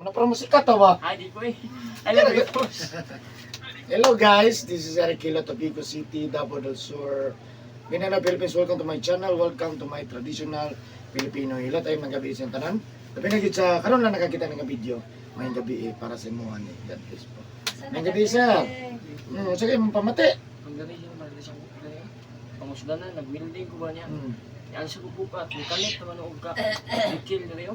Ano para musika to ba? Ay, di ko eh. I love you, boss. Hello guys, this is Eric Hilo, Tabico City, Davao del Sur, Mindanao, Philippines. Welcome to my channel. Welcome to my traditional Filipino hilot. Ay mga gabi sa tanan. Labi na gyud sa karon lang nakakita ng video. May gabi eh, para sa imuha ni God bless po. May gabi sir. Sige mong pamati. Ang gani siya, maganda siya. Gani. Pangusudanan, nag-welding ko ba niya? Yan siya kukupat. Mikalit naman og ka. Dikil na rin.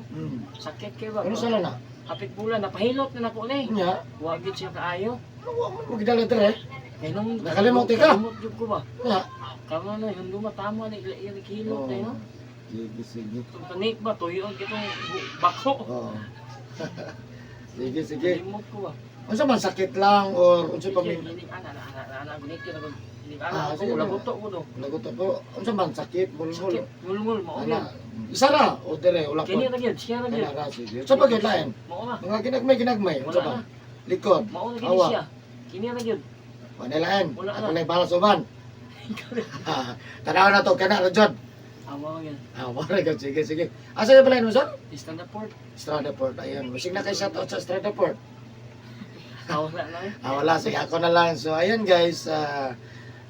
Sakit kayo ba? Ano sala na? Hapit bulan, napahilot na nako ni. Nya, Wagid siya kaayo. ano wa man mo gidala dire? Kay nung Nakalimot ka? Kalimot jud ko ba? Nya. Kamo na yung luma tama na ila ila hilot na yun. Sige, sige. Itong tanik ba tuyo ang kitong bako. Oo. Sige, sige. Kalimot ko ba? Unsa man sakit lang or unsa pa Sige, may ini ana ana ana ana gunit yun ako. Ini ana Ah, ako sige wala na. buto ko do. Lagot po. Unsa man sakit, mulmul. Sakit, ngulngul mao Ana, yun. isa ra o dire wala Kini po. ra gyud, siya ra gyud. Kana ra sige. Unsa pa gyud lain? Mao na. Mga ginagmay ginagmay unsa Wala ba? na. Likod. Mao na gini Awa. siya. Kini ra gyud. Wala lain. Wala Ako na. na balas uban. Tanaw na to kana ra jud. Awa gyud. Ah, wala gyud sige sige. Asa gyud pala mo sir? Stand up port. Estrada Port. Ayun, musig na kay shout out sa Estrada Port. Awa na lang. Ah, wala sige ako na lang. So ayun guys,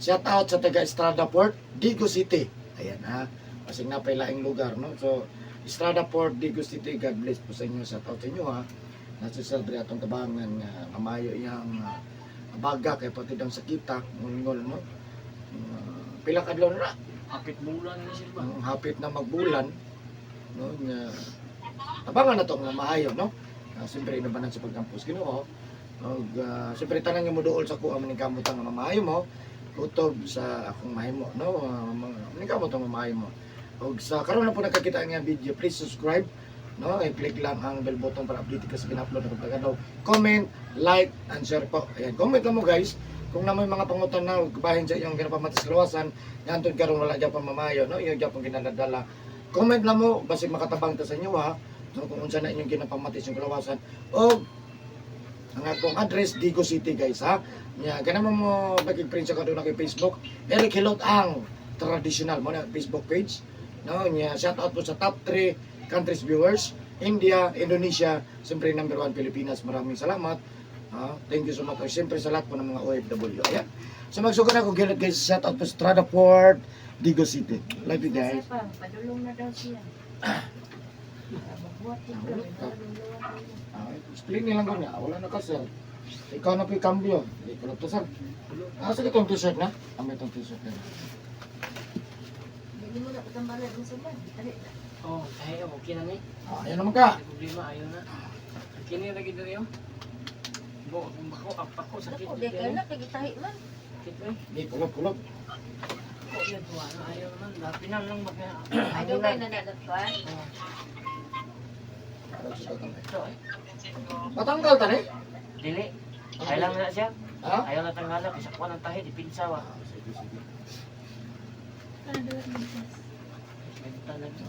shout out sa taga Estrada Port, Digo City. Ayan ha. Kasi na pa laing lugar no. So Estrada Port, Digo City, God bless po sa inyo. Shout out sa inyo ha. Nasa sir diri atong tabangan nga kamayo iyang baga kay pati daw sakita ngol no. Pila ka adlaw na ra? Hapit bulan ni siya ba? Ang hapit na magbulan no nga tabangan na to nga maayo no. Siyempre inabanan sa pagkampus Ginoo. Og siyempre tanan nga moduol sa kuha maning kamot nga mamaayo mo kutob sa akong mahimo no. Maning kamot nga mamaayo mo. Og sa karon na po nakakita ang video, please subscribe no, i-click lang ang bell button para update ka sa gina-upload na pagkadlaw. Comment, like, and share po. Ayan, comment lang mo guys kung na may mga pangutan na bahin sa iyong ginapamati sa luwasan, nantod karon wala gyapon mamayo no, iyo gyapon ginaladala. Comment lang mo basig makatabang ta sa inyo ha. No, kung unsa na inyong ginapamati sa inyong kalawasan og ang akong address Digo City guys ha. Nya ganun mo mo magig-print sa kaduna kay Facebook Eric Hilot ang traditional mo na Facebook page no. Nya shout out po sa top 3 countries viewers, India, Indonesia, siyempre number 1 Pilipinas. Maraming salamat. Ah, thank you so much. Siyempre sa lahat po ng mga OFW. Ayan. So magsugod ako gilid guys, shout out po sa Strada Port, Digo City. Love you guys. Pa, padulong na daw siya. Magbuhat din kami, naluluwa ko. Ah, explain nilang ko niya. Wala na ka, sir. Ikaw na po yung cambio. Hindi ko na to, sir. Ah, sige itong t-shirt na. Ame itong t-shirt na. Hindi mo na katambalan ang saman. Dali na. Oh, tayo okay na ni. Ah, ayan naman ka. Ay, problema ayaw na. Kini ra gyud diri oh. Bo, bako ako sakit. Naku, di ka na, kagitahi man. Sakit eh. Hindi, kulog, kulog. Ako yan tuwa na ayaw naman. Lapinan lang ba kaya? Ay, doon kayo nananagpan. Ito eh. Patanggal tani? Dili. Ayaw lang na siya. Ha? Ayaw na tanghala. Kasi kuha ng tahi, dipinsa wa. Ah, sige, sige. Benta na ito.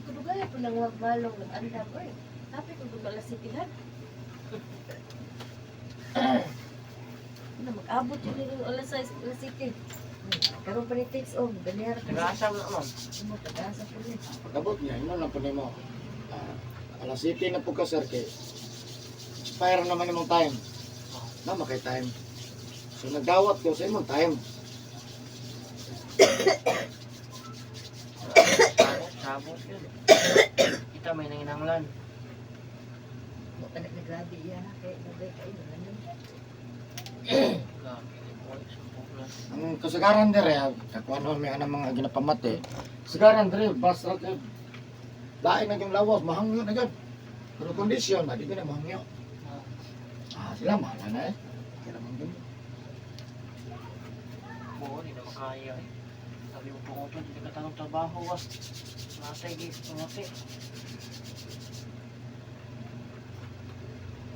Kudugay po nang wag malong nag-andam. Oy, happy kung dugala si Tihan. Na mag-abot yun yung alas 6, alas 7. Karon pa ni takes off, ganyan ka. Nag-aasa mo naman. Mo pag-asa po niya. Pagabot niya, yun lang po nimo. Ah, alas 7 na po ka, sir, kay expire naman imong time. Na, makay time. So, nagdawat ko sa imong time. Sabot yun. Kita may nanginanglan. Mo pa na grabe iya ha kay nabay kayo ano. Grabe, boy, sumpok lang. Ang kasagaran dire, kakuan may anang mga ginapamati. Kasagaran dire, basta kay lain na yung lawas, mahangyo na gyud. Pero kondisyon, na di ko na mahangyo. Ah, sila mahala na eh. Kaya naman ganyan. Buo, hindi na makaya eh. Sabi mo po ko hindi ka tanong trabaho wa. Matay, di, tumati.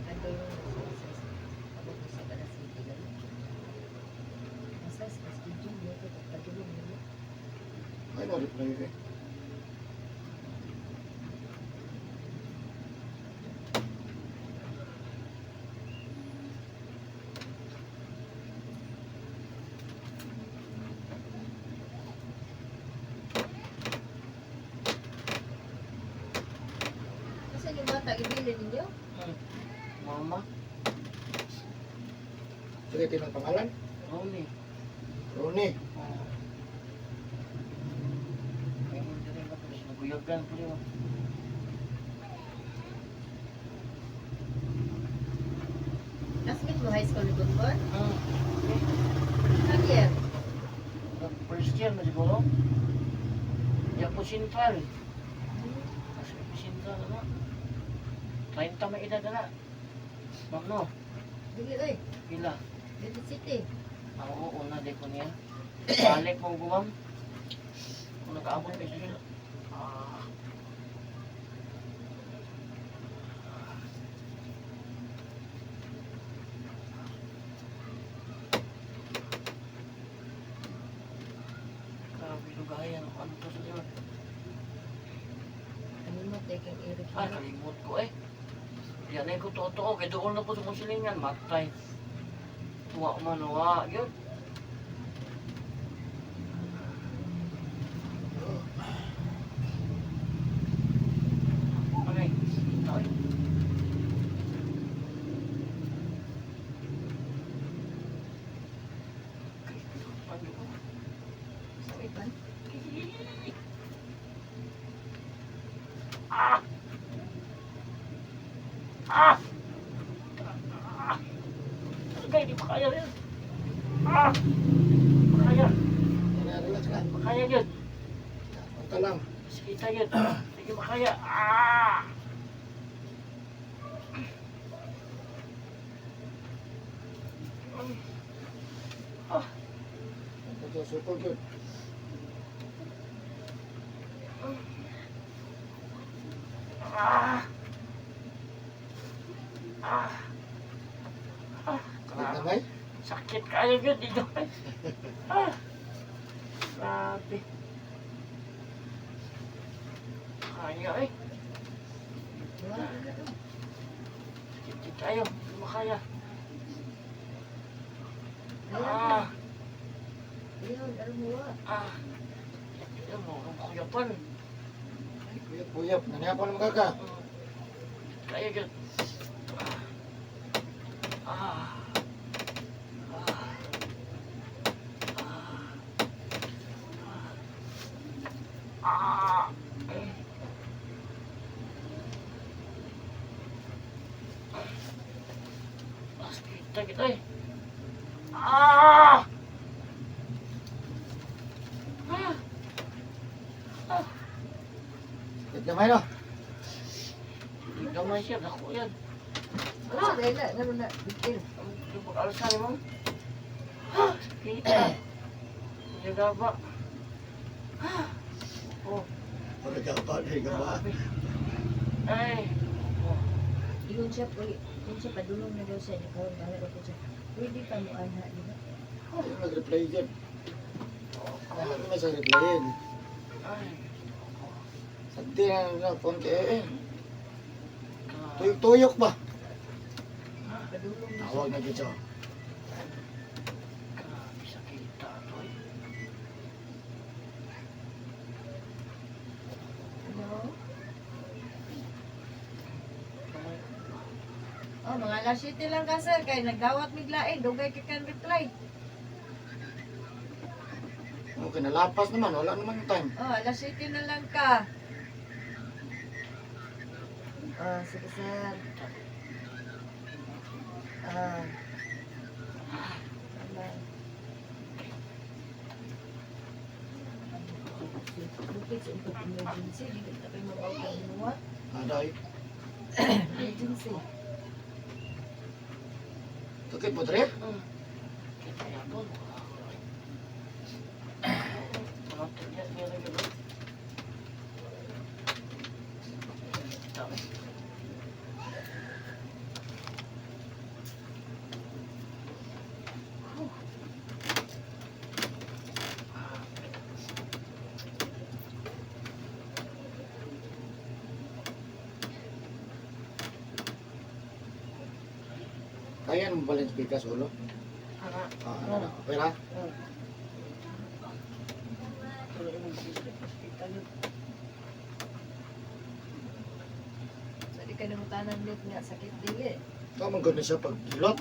Ando yung alas 6. Abot mo sa alas 7 gani. Alas 6 mas gidyo mo ko pagpadulong nimo. Ay, no reply eh. Asa yung bata gibili ninyo? Mama, Sige, tinang pangalan? Romy. Ronnie. Oh. Ay, hindi rin ako. Naguyagan ko rin. Classmate mo high school ni Bonbon? Hmm. Ano year? First year na siguro. Di ako sentral. Kasi sentral na. 30 may edad na. Ma'am no, Dili oy. pila. Dili City. Ako, una di ko niya. Balik mo ko, ma'am. Kung nag-aabot pa siya. Ah. Grabe lugayan. Ano to sa iyo? Ano mo taking Eric? Ay, kalimot ko eh. Yan ay ko totoo. Kaya doon na po sa kong silingan. Matay. Tuwa man, wa. Yun. Okay. Ay. Ano ko? Sorry pan. Ah! Ah! Ah! Agay, di pa kaya yun. Ah! Makaya. Relax lang. Makaya yun. Punta lang. Kita yun. Sige, makaya. Ah! Punta sa sukol yun. Ah! Ah! Ah! Sakit na may? Sakit kayo yun dito. Ah! Grabe. Kaya eh. Wala na to. Sakit tayo. Hindi makaya. Ah! Leon, alam mo wa. Ah! Yan mo, ang kuyapan. Ay, Puyap, puyap. Nanayapon naman kaka. Kaya yun. Ah! Ah! Ah! Ah! Ah, kita kita eh. Ah! Ah! Sakit na may no? Hindi naman siya, dako yan. Wala dahil na ngano na bitin. Ang pag-alsa ni ma'am. Ah, kita. Nagaba. Ah. Oh, Para gaba, di gaba. grabe. Ay. Oh, Ingon siya uy, ingon siya padulong na daw siya ni karon bahala ko siya. Pwede pa mo anha di ba? Ayaw nag-reply dyan. Ano naman sa replyin? Ay. Sagdi na lang, phone kay eh. Grabe. Tuyok-tuyok ba? Padulong na siya. Tawag na dito. Grabe sa kita to eh. Hello? Kamay. Oh, mga alas 7 lang ka sir kay nagdawat miglain, dugay kay kan reply. Okay, nalapas naman. Wala naman yung time. Oh, alas 7 na lang ka. Oh, sige sir. Ah. Tama. Lupit sa umpag emergency, di kita kayo mag-out ng mga Aday. emergency. Sakit po, Dre? Kita yan to. Mga tiyak niya rin yun. Kita eh. Kaya mo balance bigas, ulo? Ana. Ah, ano na. Okay na? Pero yung mag-isip, kita yun. Sa di ka nangutanan net nga sakit dili. Tama gud na siya paghilot.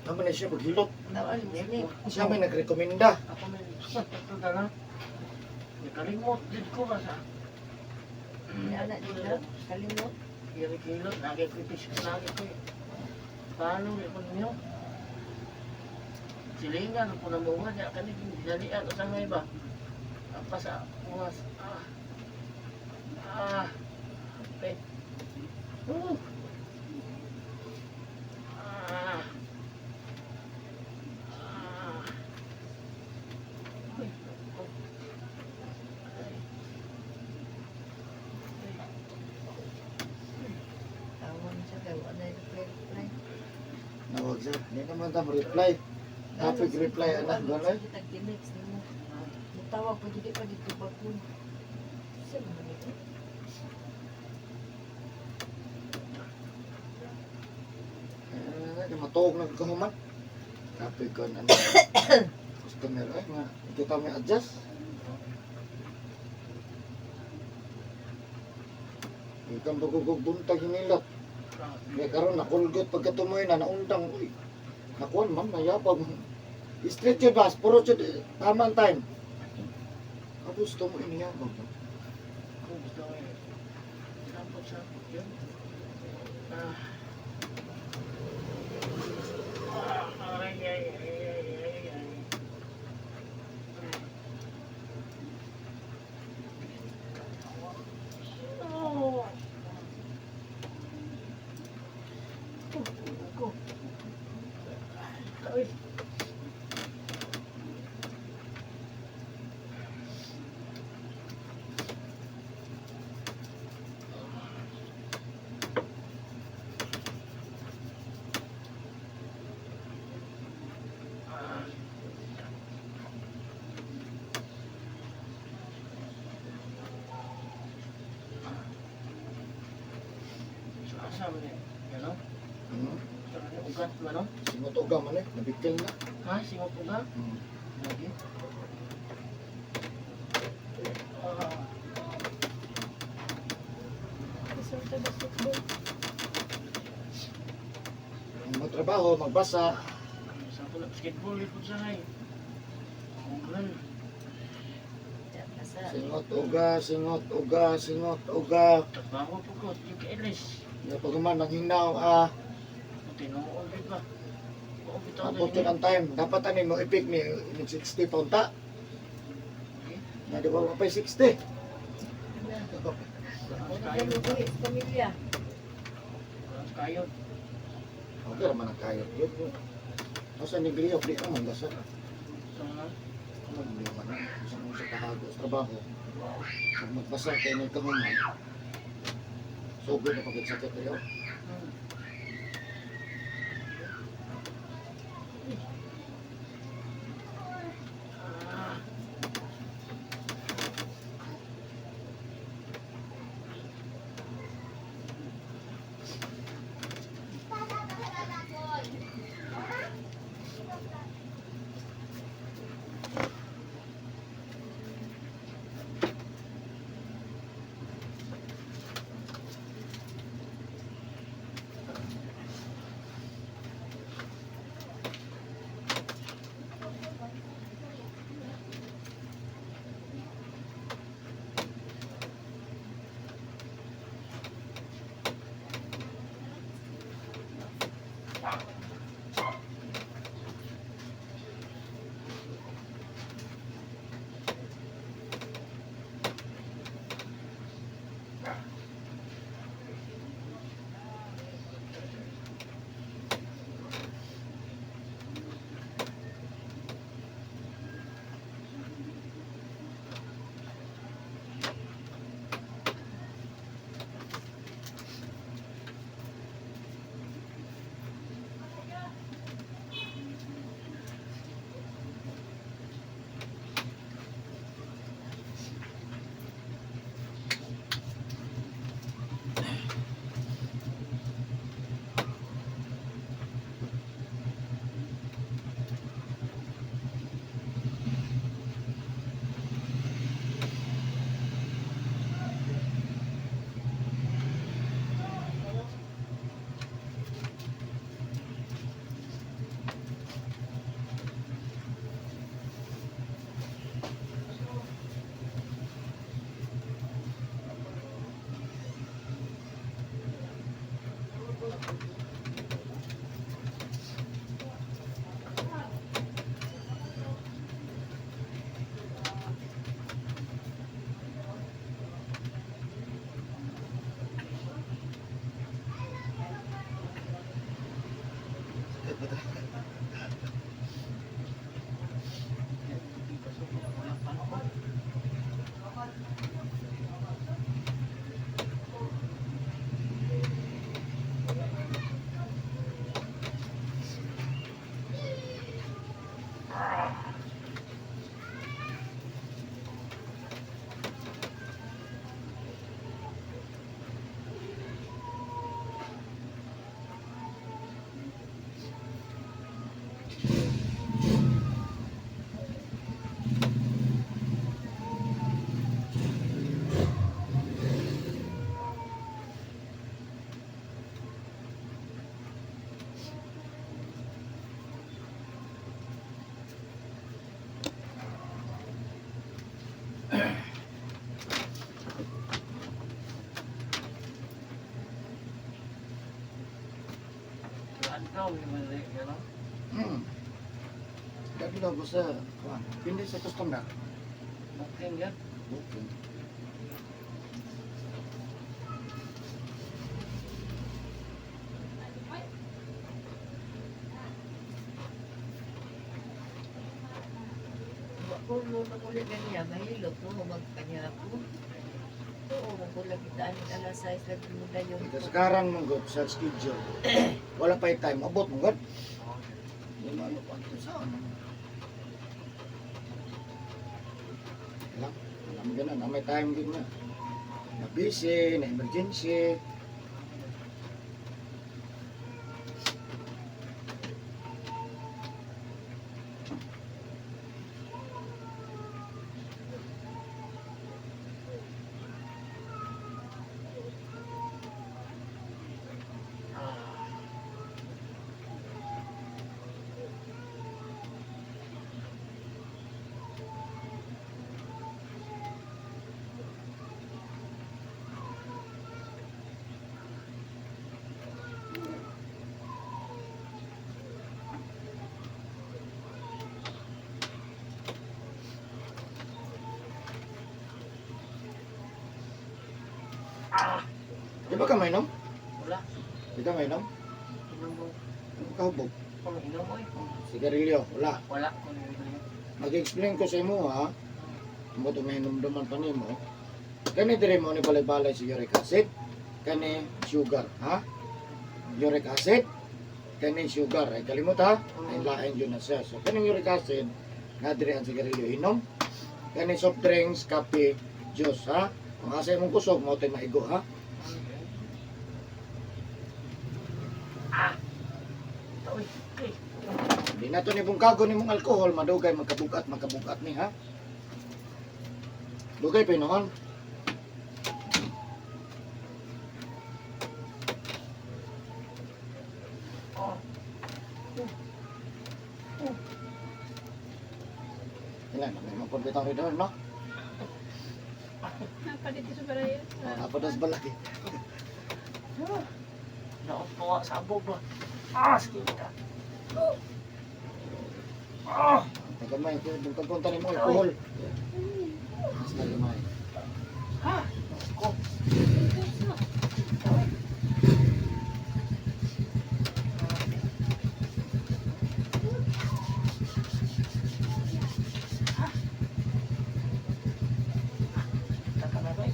Tama na siya paghilot. Tawag mo ni. Siya may nagrekomenda. Ako may ito na. Nakalimot din ko ba sa Ana dito kalimot. Kaya kilot, lagi ko ipis, lagi ko. Paano ko ninyo? Silingan ko na mga niya, kani dalian sa ngay ba? Apa sa uwas. Ah. Ah. Pe. Ah. Ah. Uy, oh. Ay. Tawag siya kay wala reply reply. Nawag siya. Hindi naman ta mo reply. Topic reply anak gano'n. Sige tag nimo. Mutawag pa jud pa dito bakun. Sa man ito. Eh, matuog na kahuman. Topic ko ano. Customer ay nga. Kita may adjust. Ikang bagugog buntag hinilot. Kaya karon nakulgot pagkatumoy na naundang. Uy, nakuan man, nayabag. Straight yun bas, puro yun, eh, tama ang time. Tapos tumo iniyabag. Ako gusto ko eh. Sapot-sapot yun. Ah. Ah, ay, ay, ay, ay, ay, ay. Oh. Oh, oh, oh. Ay. Ah. So, asa man eh? Ano? Hmm? Sa kanya ugat man, no? Singot uga man eh, nabikil na. Ha? Singot ugat? Hmm. Lagi. Ah. Resulta basketball. Ang matrabaho, magbasa. Sa ko na basketball ipod sa ngay. Ang Basa. Singot uga, singot uga, singot uga. Trabaho po ko, yung kailis. Ya pag man nanghinaw ah, Tinuod di ba? Oo, bitaw na abot yun ang time. Dapat ani mo ipik ni 60 paunta. Na di ba pa 60? Wala ka mo buhi sa pamilya. Kayo. Okay raman ang kayot yun. Asa ni Glio, di ka man basa. Ito na. Ano mo man sa mo sa kahago sa trabaho. Pag magbasa kay ni kahuman. Sugod na pagod sakit kayo. Ah. Wala pa ako. Adlaw yung mga gano'n. Kadlaw ko sa kuan. Pindi sa customer. Booking yan. Booking. Wa ko mo magulit ganiya, mahilot mo magkanya ako. Oo, magulag kita aning alas 6 lagi mo dayon. Ika sekarang mong sa schedule. Wala pa yung time. Abot mong god. Hindi mo ano pa ito sa ano. Alam, alam mo ganun. May time din na. Na busy, na emergency. Di ba ka mainom? Wala. Di ka mainom? Inom mo. Ano ka hubog? Kung inom mo eh. Sigarilyo, wala. Wala. Kung inom. Mag-explain ko sa imo ha. Mo to may hinumduman pa nimo. Kani dire mo ni balay-balay si uric acid, kani sugar, ha? Uric acid, kani sugar. Ay kalimot ha. Ay lain yun na siya. So kaning uric acid, nga dire ang sigarilyo inom. Kani soft drinks, kape, juice ha. Kung asa imong kusog mo to'y maigo ha. Ah! Uy, uy. Di na to ni bungkago nimong alkohol, madugay magkabugat, magkabugat ni ha. Dugay pa noon. Oh. Ilan, may mapunta rin doon, no? Napadito sa baraya. Oh, napadas balaki. Naon sa abog ba? Ah, sige ka. Ah! Tagamay, bungkag ni mo alkohol. Mas tagamay. Ha! Ko. Taka na ba eh?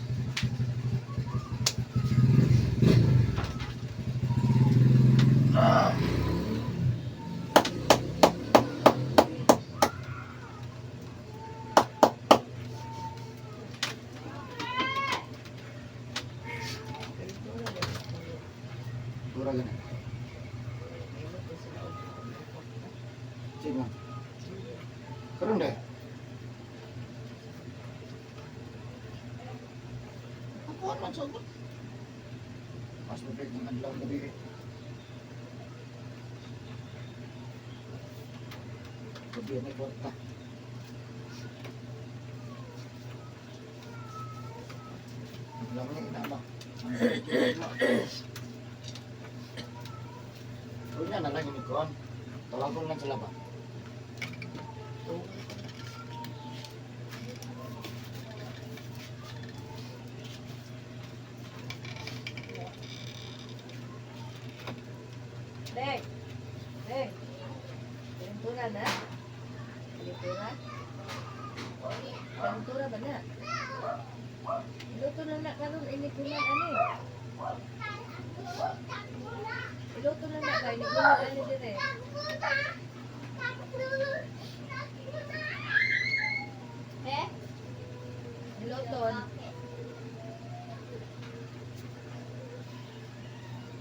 Dura gani. Mahilot ko sila og Sige. Karon de. Ako man sa ko. Mas mabig ng adlaw gabi. Gabi na kwarta. Lang ni inama. Unya na lang ini kon. Tawagon lang sila ba? Dek. Eh, kalentura na? Kalentura? Kalentura ba na? Iluto na na karon ini kuman ani. Iluto na na kay ni kuman ani dire. Iluton.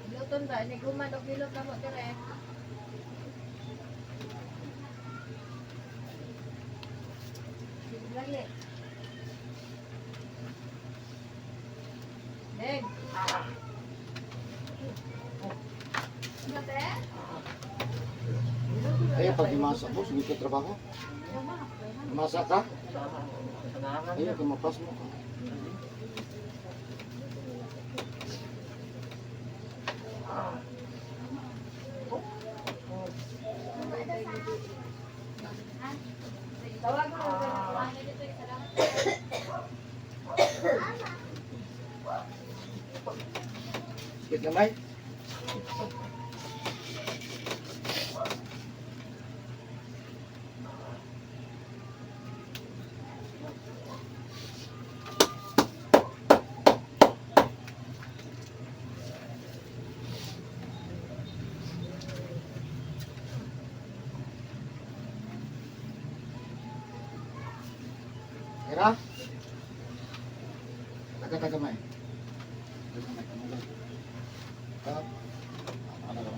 Iluton ba ini kuman og hilot na mo dire. Sige lang ni. Neng. Ay, pag imasa mo, sige ka trabaho. Masa ka? Sa Ayaw, kumapas mo ka. Tawag mo. Sakit gamay? Era? Taga-tagamay. Tagamay, kamulay. Tap. Ano na?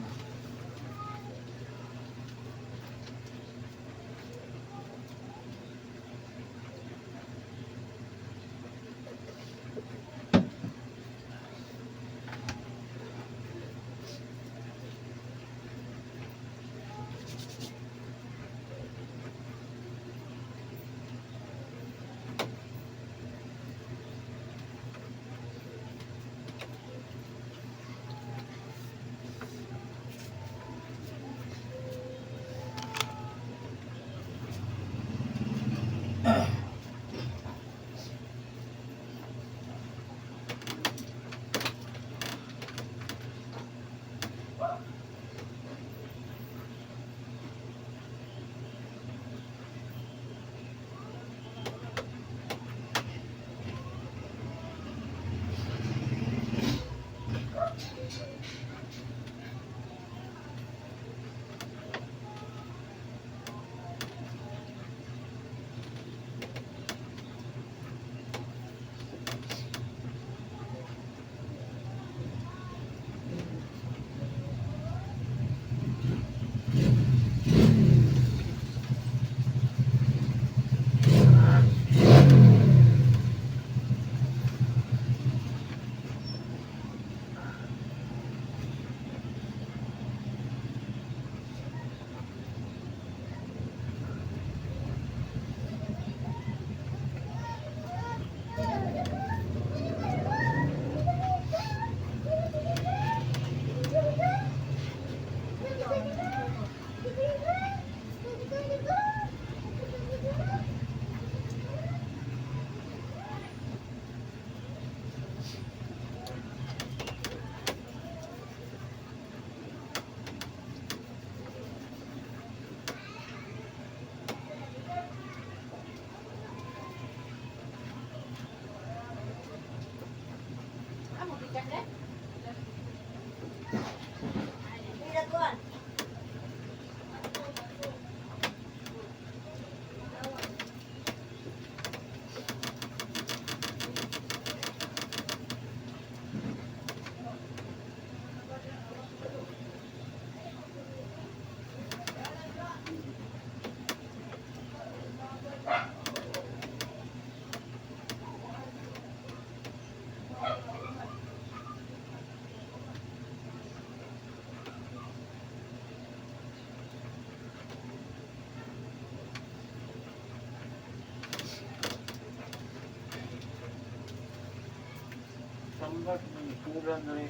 Sambat, may kulang na rin.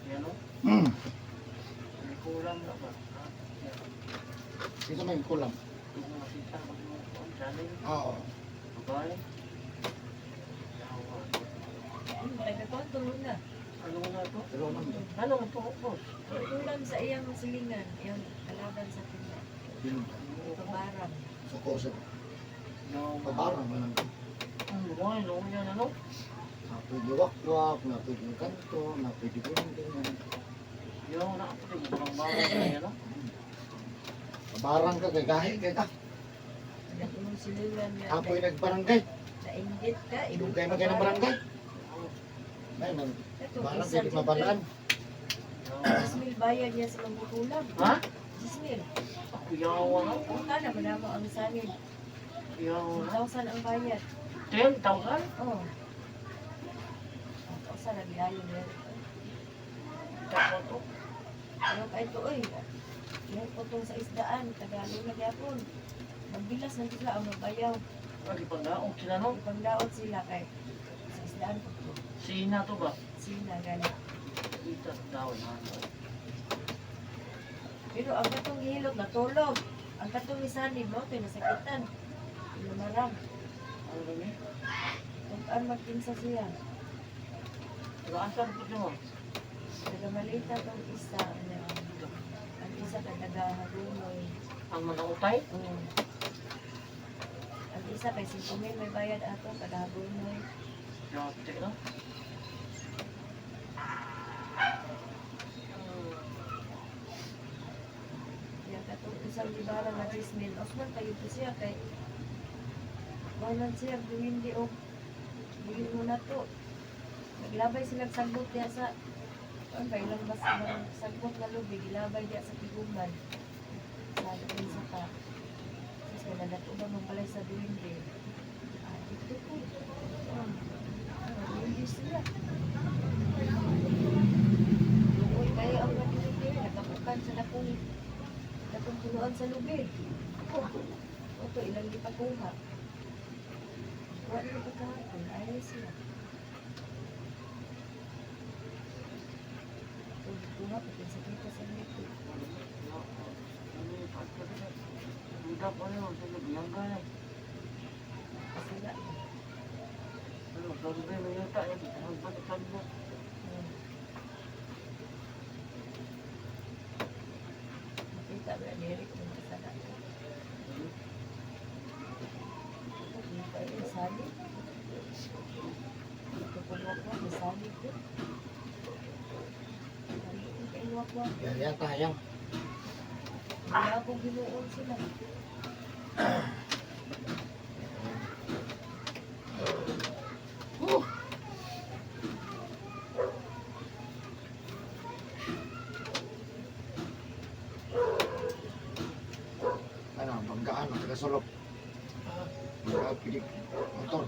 Yan o? May kulang na ba? Ha? Yan. Ito may kulang. Yung makita ko yung kuwan, channel. Oo. Babae. Yawa. Nagkakuan tulog na. Ano na to? Pero man to. Ano to, boss? Ulam sa iyang silingan, iyang kalaban sa kanya. Yun. Pabarang. Suko sa No. pabarang man lang. Ang luway, no, yan ano? Na pwede wakwak, na pwede kanto, na pwede ganyan. Yo, nakapatid mo parang bago na yan, ano? Pabarang ka kay gahi kay ka. Ang imong silingan nga. Apoy nagbarangay. Nainggit ka. Imong Dugay man kay ng barangay. May nang Ito, barang isa kay di mabalaan. 10,000 bayad niya sa mangkukulam. Ha? 10,000. Ako yawa na. Punta naman na mo ang sanid. Yawa na. 1,000 ang bayad. 10,000? Oh. 1,000 ang bilayo niya. Tapos to. Ano pa ito, oy. Yung putong sa isdaan, Tagalog na gyapon. Magbilas na sila ang magbayaw. Lagi pagdaong sila, no? Ipangdaot sila kay sa isdaan po to. Sina to ba? Sina gani. Ita, daway na. Pero ang katong gihilot natulog. Ang katong isanib mo ito nasakitan. Lumarang. Ano ba ni? Tugtan magkinsa siya. Taga-asa po siya mo. Taga Malita tong isa. Ano, ang isa kay taga Hagunoy. Ang mga utay? Oo. Ang isa kay 5,000 may bayad ato taga Hagunoy. Dati, no? Kaya katong isang libara nga 10,000. Osman kayo po siya kay Wala siya duwindi o bilin mo na to. Naglabay silang sagbot diya sa ano ba ilang bas ilang sagbot nga lubi gilabay diya sa tiguman. Sa doon sa ka. Tapos wala na ba mong balay sa duwindi. Ah, dito po. Ah, duwindi sila. Luoy kayo ang duwindi. Nakabukan sa dakong dakong punuan sa lubi. Oh, oto ilang gipakuha. Wala na pagkahapon, ayaw sila. Kuha pa sa kita sa nito. Sila. Makita ba ni Eric kung kasala ko? Hindi pa yun, sali. Ito po ko, sali ko. Sali ko kay wak-wak. Yan yan tayang. Wala akong ginuon sila. Oh. Ano, banggaan, taga-sulok. Banggaan, pilig. Motor.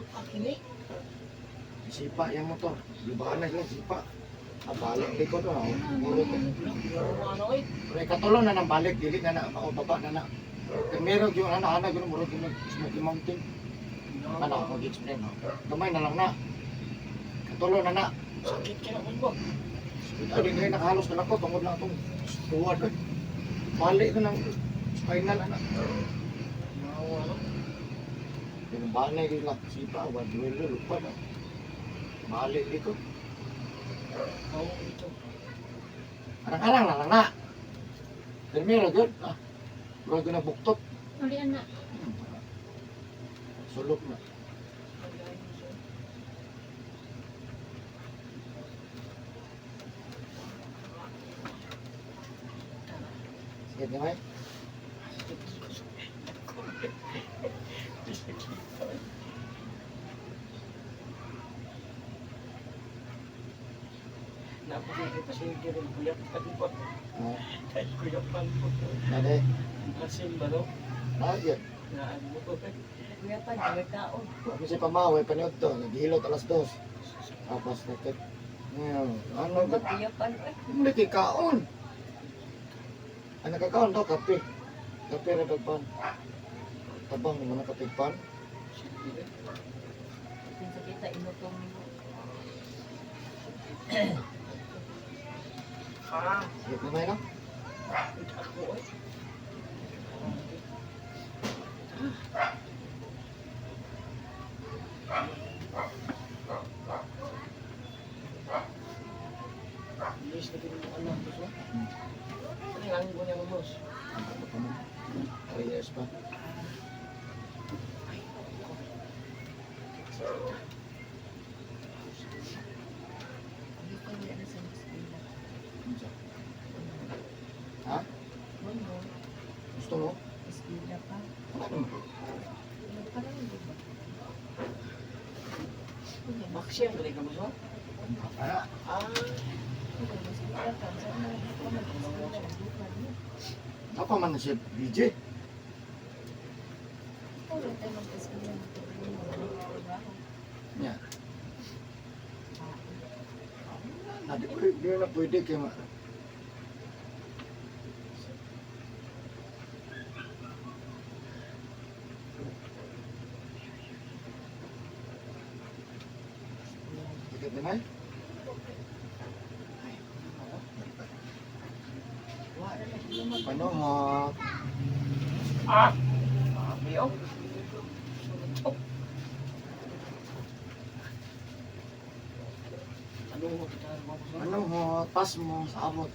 Sipa yung motor. Lubahan na sila, sipa. Ah, balik likod. Oh. Puro to. Pero katulo na ng balik, dili na na, o baba na na. Kaya meron yung ana-ana, yun, murag yung Smoky Mountain. Ano, ako explain no? Gamay na lang na. Katulo na na. Sakit ka na ba? Ito, di ngayon nakahalos na lang ko, tungod lang itong tuwad. Eh. Balik ko ng spinal, anak. Yung balay ko lang, sipa, wa, duwelo, lupa na. Balik dito. Arang-arang na lang na. Primero, good. Ah, murag na buktot. Uli na. Sulok na. Sige, di ba? Napakita rin kuya pan po. Ah, Kahit kuya pan po. nade. Asin ba no? Lagi. Naan mo. Kuya pa, di tao. Kami si Pamaway, panood to. Naghilot alas dos. Tapos nagkat. Ngayon, ano ba? Kuya pa, eh. Hindi kay kaon. Ang nakakaon daw, kape. Kape na pagpan. Tabang naman ang kape pan. Pinsa kita inutong nimo. Ah, Sige, kumay no? ako eh. Boss. Ano pa man? 3 years pa. Ay, ko. Hindi ko niya na sa eskwela. Unsa? Ha? Ano? Gusto mo? Eskwela pa. Wala naman. Ano pa lang, di ba? Maxi ang galing ka mo sa? Ana, Ah, Ano, eskwela ka. Saan na ka mag-eskwela? Nagduka niya. apa man na siya BJ? Ikaw lang tayo mag-eskwela. Nagtrabaho. Nya. Na di, di na pwede kay ma. Sakit na nay? wala na sila. Panuhot. Ah! Sabi oh. Oh. Ano mo kita mo sa? Panuhot. Pas mo sa abot.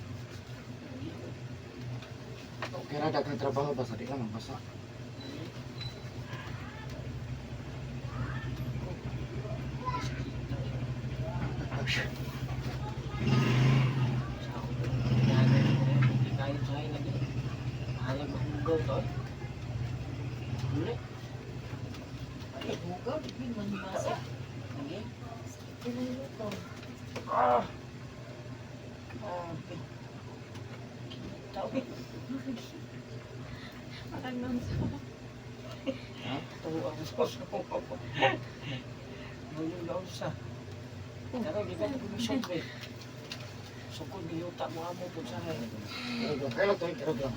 Okay ra daghang trabaho basta di lang basa. Ay, bugaw. Di man masa. Pinuluto. Ah! Grabe. Kita eh. Parang nonso. Ha? Tuwa ang sos ko. Ngayon sa. Pero di ka nag-umisok eh. Sukod ni yuta mo amo po sa Kirog lang. Kaya lang to, kirog lang.